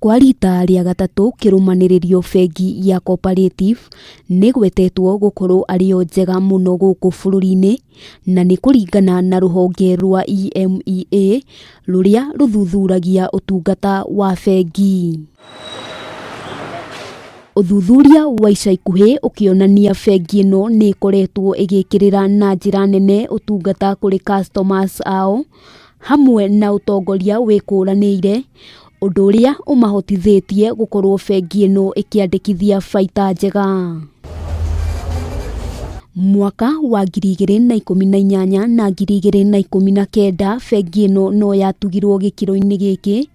Kwa rita rĩa gatatũ kĩrũmanĩrĩrio bengi ya Cooperative nĩgwetetwo gũkorwo arĩ yo njega mũno gũkũ bũrũri-inĩ na nĩ kũringana na rũhonge rwa EMEA rũrĩa rũthuthuragia ũtungata wa bengi. Ũthuthuria wa ica ikuhĩ ũkĩonania bengi ĩno nĩ ĩkoretwo ĩgĩkĩrĩra na njĩra nene ũtungata kũrĩ customers ao, hamwe na ũtongoria wĩkũranĩire, ũndũ ũrĩa ũmahotithĩtie gũkorwo bengi ĩno ĩkĩandĩkithia baita njega. Mwaka wa 2018 na 2019 bengi ĩno no yatugirwo gĩkĩro-inĩ gĩkĩ,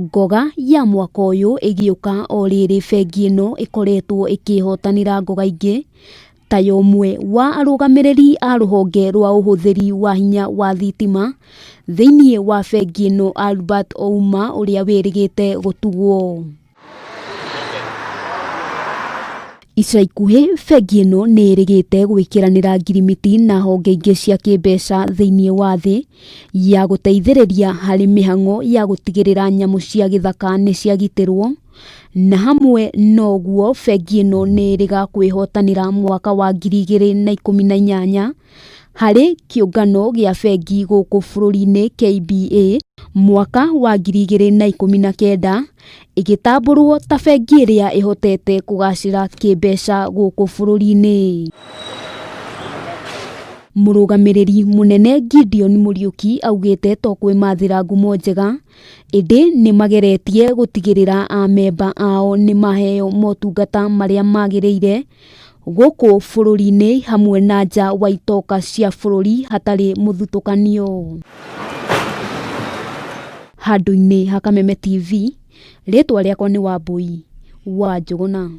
Ngoga ya mwaka ũyũ ĩgĩũka o rĩrĩ bengi ĩno ĩkoretwo ĩkĩhotanĩra ngoga ingĩ ta ya ũmwe wa arũgamĩrĩri a rũhonge rwa ũhũthĩri wa hinya wa thitima thĩinĩ wa bengi ĩno Albert Ouma ũrĩa wĩrĩgĩte gũtugwo. Ica ikuhĩ bengi ĩno nĩ ĩrĩgĩte gwĩkĩranĩra ngirimiti na honge ingĩ cia kĩmbeca thĩinĩ wa thĩ ya gũteithĩrĩria harĩ mĩhang'o ya gũtigĩrĩra nyamũ cia gĩthaka nĩ ciagitĩrwo, na hamwe na ũguo bengi ĩno nĩ ĩrĩga kwĩhotanĩra mwaka wa 2018 harĩ kĩũngano gĩa bengi gũkũ bũrũri-inĩ KBA mwaka wa 2019 ĩgĩtambũrwo ta bengi ĩrĩa ĩhotete kũgacĩra kĩmbeca gũkũ bũrũri-inĩ. Mũrũgamĩrĩri mũnene Gideon Mũriũki augĩte to kwĩmathĩra ngumo njega, ĩndĩ nĩ mageretie gũtigĩrĩra amemba ao nĩ maheo motungata marĩa magĩrĩire gũkũ bũrũri-inĩ hamwe na nja wa itoka cia bũrũri hatarĩ mũthutũkanio. Handũ-inĩ ha Kameme TV, rĩtwa rĩakwa nĩ Wambũi wa Njũgũna.